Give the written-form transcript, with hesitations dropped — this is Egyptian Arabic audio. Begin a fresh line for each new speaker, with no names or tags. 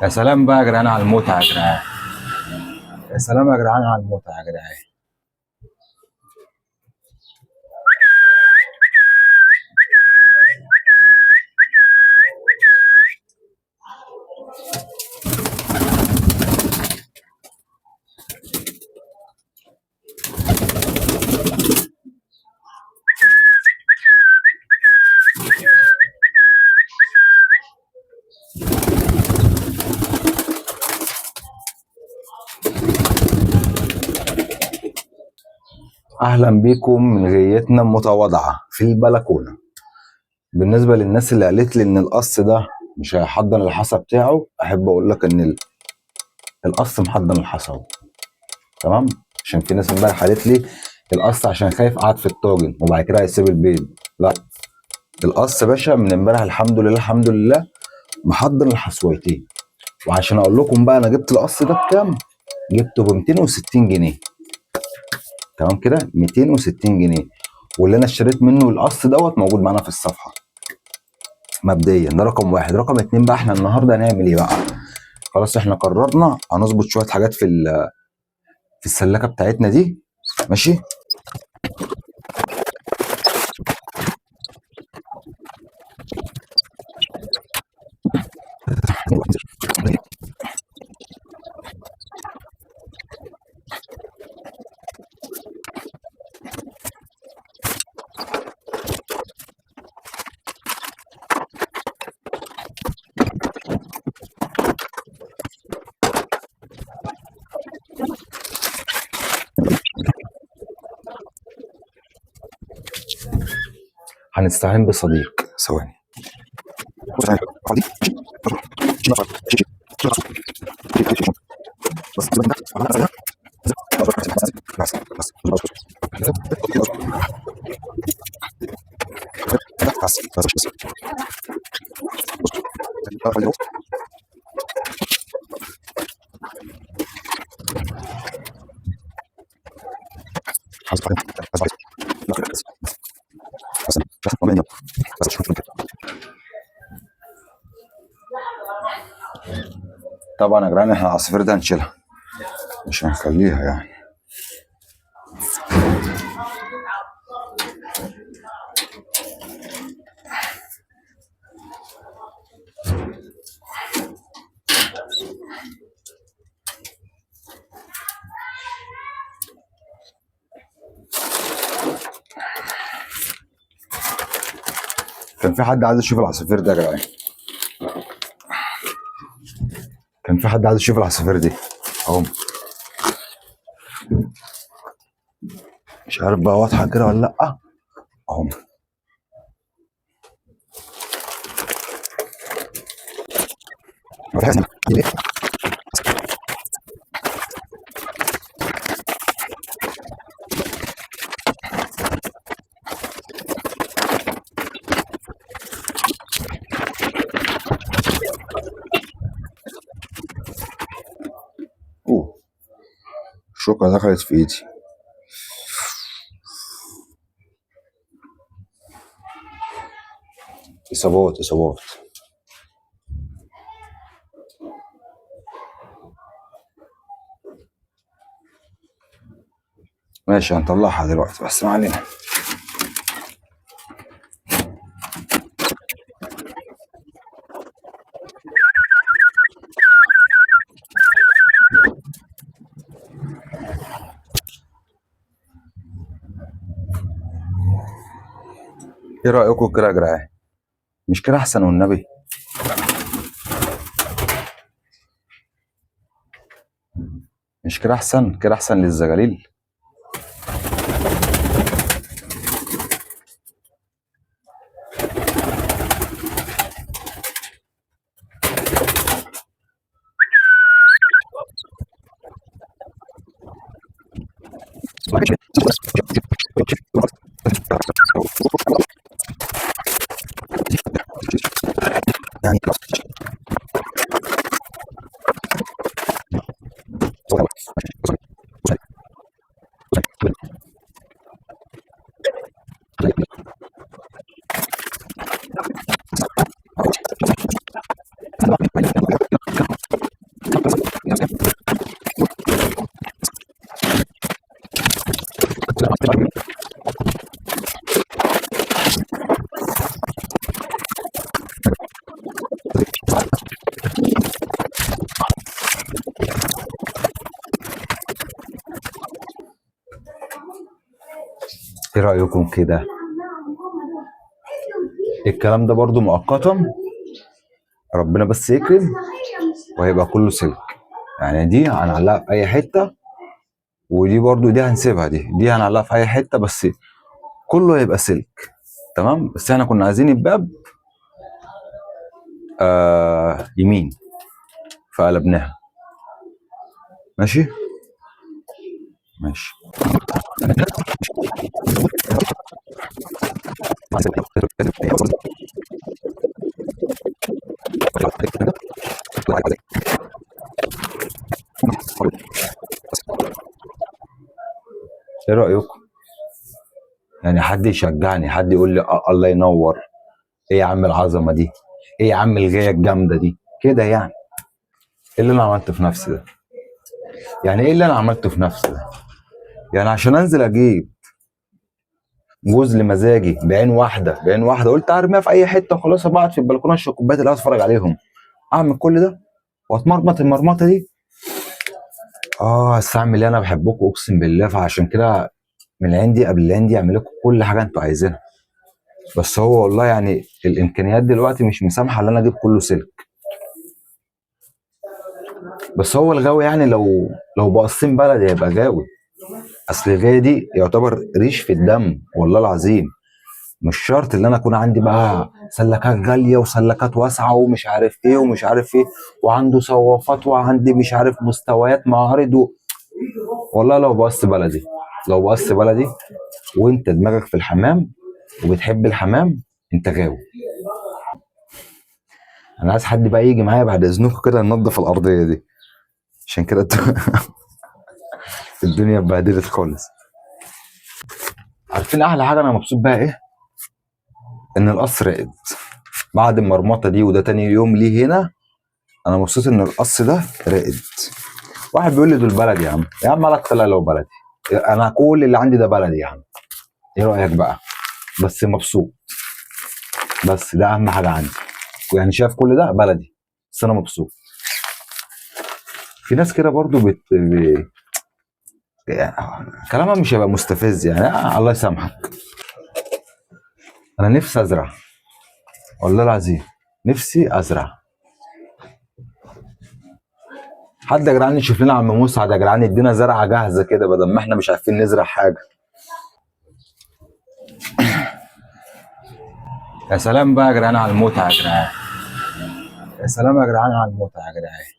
يا سلام بقى يا جدعان على المتعة يا جدعان، يا سلام يا جدعان على المتعة يا جدعان. اهلا بيكم من غيتنا المتواضعة في البلكونه. بالنسبة للناس اللي قالت لي ان القص ده مش هيحضن الحصى بتاعه، احب اقول لك ان القص محضن الحصى اهو، تمام؟ عشان في ناس امبارح قالت لي القص عشان خايف قعد في الطاجن وبعد كده هيسيب البيض. لا، القص باشا من امبارح الحمد لله الحمد لله محضن الحصويتين. وعشان اقول لكم بقى انا جبت القص ده بكام، جبته ب 260 جنيه، تمام كده؟ 260 جنيه. واللي انا اشتريت منه القص دوت موجود معانا في الصفحة مبدئيا. ده رقم واحد. رقم اتنين بقى، احنا النهارده هنعمل ايه بقى؟ خلاص احنا قررنا هنظبط شوية حاجات في السلاكه بتاعتنا دي، ماشي؟ هنستعين بصديق. ثواني. طبعا يا جدعان احنا العصافير دي هنشيلها، مش هنخليها يعني. كان في حد عايز يشوف العصافير ده يا جدعان، كان في حد عايز يشوف العصافير دي اهو. مش عارف بقى واضحة كده ولا لا. اهو اوه الشوكة دخلت في ايدي. اصابات اصابات. ماشي هنطلعها دلوقتي بس ما علينا. ايه رأيكم كده يا جدعان؟ مش كده احسن والنبي؟ مش كده احسن؟ كده احسن للزغاليل. ايه رأيكم كده؟ الكلام ده برضو مؤقتا، ربنا بس يكرم وهيبقى كله سلك. يعني دي هنعلقها في اي حتة، ودي برضو دي هنسيبها، دي هنعلقها في اي حتة، بس كله هيبقى سلك. تمام. بس احنا كنا عايزين الباب يمين، فقلبناها. ماشي ماشي. ايه رأيكم؟ يعني حد يشجعني، حد يقول لي الله ينور، ايه يا عم العظمة دي، ايه يا عم الغاية الجامدة دي كده. يعني ايه اللي انا عملته في نفسي ده؟ يعني ايه اللي انا عملته في نفسي ده؟ يعني عشان انزل اجيب جوز لمزاجي بعين واحدة، بعين واحدة قلت ارميها في اي حتة وخلاص، بقعد في البلكونه اشرب كوباية القهوة اتفرج عليهم، اعمل كل ده واتمرمط المرمطه دي. بس اعمل ايه؟ انا بحبكم اقسم بالله، فعشان كده من العين دي قبل العين دي اعمل لكم كل حاجة انتوا عايزينها. بس هو والله يعني الامكانيات دلوقتي مش مسامحة ان انا اجيب كله سلك. بس هو الغاوي يعني لو بقصين بلدي هيبقى غاوي. اصل الغاية دي يعتبر ريش في الدم والله العظيم. مش شرط ان انا اكون عندي بقى سلكات غالية وسلكات واسعة ومش عارف ايه ومش عارف ايه، وعنده صوافات وعندي مش عارف مستويات معارض والله لو بقص بلدي، لو بقص بلدي وانت دماغك في الحمام وبتحب الحمام انت غاوي. انا عايز حد بقى يجي معايا بعد اذنكم كده ننظف الارضية دي، عشان كده الدنيا اتبهدلت خالص. عارفين احلى حاجة انا مبسوط بيها ايه؟ ان القصر رقد بعد المرمطه دي، وده تاني يوم ليه هنا. انا مبسوط ان القصر ده رقد. واحد بيقول لي دول بلدي يا عم، يا عم على الطلاق لو بلدي، انا كل اللي عندي ده بلدي يا عم. ايه رايك بقى؟ بس مبسوط، بس ده اهم حاجة عندي. يعني شايف كل ده بلدي بس انا مبسوط. في ناس كده برضو يعني كلامها مش هيبقى مستفز يعني. الله يسامحك. انا نفسي ازرع والله العظيم، نفسي ازرع. حد يا جدعان يشوف لنا عم مسعد يا جدعان، يدينا زرعه جاهزة كده بدل ما احنا مش عارفين نزرع حاجة. يا سلام بقى يا جدعان على المتعة يا جدعان، يا سلام يا جدعان على المتعة يا جدعان.